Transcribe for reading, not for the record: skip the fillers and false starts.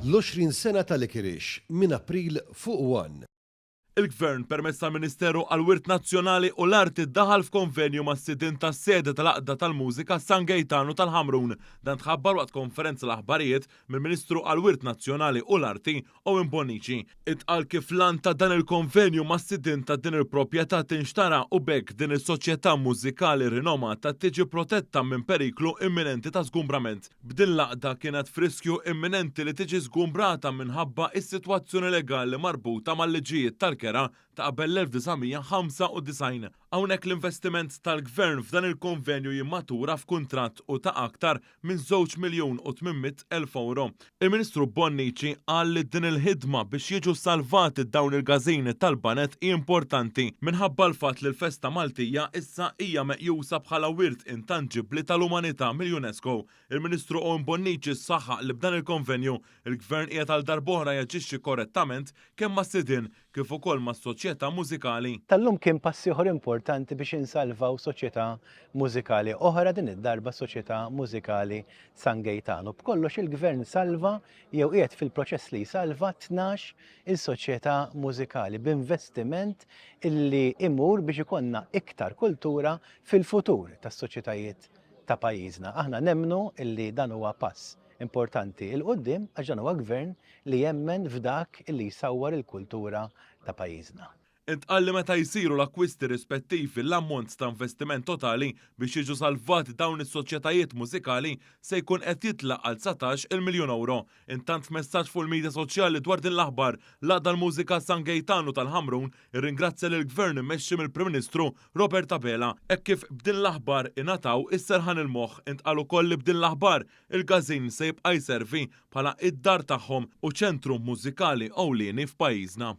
L-20 sena ta' Licorice minn April fuq One. Il-Gvern permezz tal-Ministeru għall-Wirt Nazzjonali u l-Arti daħal f'konvenju mas-sidien tas-sede tal-Għaqda tal-Mużika San Gejtanu tal-Ħamrun. Dan tħabbar waqt konferenza l-aħbarijiet mill-Ministru għall-Wirt Nazzjonali u l-Arti Owen Bonnici. Intqal kif l-għan ta' dan il-konvenju mas-sidien ta' din il-proprjetà tinxtara u b'hekk din is-soċjetà mużikali rinomata tiġi protetta minn periklu imminenti ta' żgumbrament. B'din l-għaqda kienet f'riskju imminenti li tiġi żgumbrata minħabba s-sitwazzjoni legali marbuta mal-liġijiet tal-kera ta' qabel l-1995. Hawnhekk l-investiment tal-Gvern f'dan il-konvenju jimmatura f'kuntratt u ta' aktar minn 2,800,000 ewro. Il-Ministru Bonnici qal li din il-ħidma biex jiġu salvati dawn il-każini tal-baned hi importanti minħabba l-fatt li l-festa Maltija issa hija meqjusa bħala wirt intanġibbli tal-umanità mill-UNESCO. Il-Ministru Owen Bonnici saħaq li b'dan il-konvenju, il-Gvern qiegħed għal darb'oħra jaġixxi korrettament kemm mas-sidien kif ukoll mas-soċjetà mużikali. Tal-lum kien pass ieħor importanti biex insalvaw soċjetà mużikali oħra, din id-darba s-Soċjetà Mużikali San Gejtanu. B'kollox il-Gvern salva jew qiegħed fil-proċess li jsalva 12 il-soċjetà mużikali b'investiment illi imur biex ikollna iktar kultura fil-futur tas-soċjetajiet ta' pajjiżna. Aħna nemmnu illi dan huwa pass importanti 'l quddiem għax dan huwa gvern li jemmen f'dak illi jsawwar il-kultura ta' pajjiżna. Intqal li meta jsiru l-akkwisti rispettivi l-ammont ta' investiment totali biex jiġu salvati dawn is-soċjetajiet mużikali se jkun qed jitla' għal 19-il miljun ewro. Intant f'messaġġ fuq il-midja soċjali dwar din l-aħbar, l-Għaqda l-Mużika San Gejtanu tal-Ħamrun irringrazzja lill-Gvern immexxi mill-Prim Ministru Robert Abela hekk kif b'din l-aħbar ingħataw is-serħan il-moħħ. Intqal ukoll li b'din l-aħbar il-każin se jibqa' jservi bħala id-dar tagħhom u ċentru mużikali ewlieni f'pajjiżna.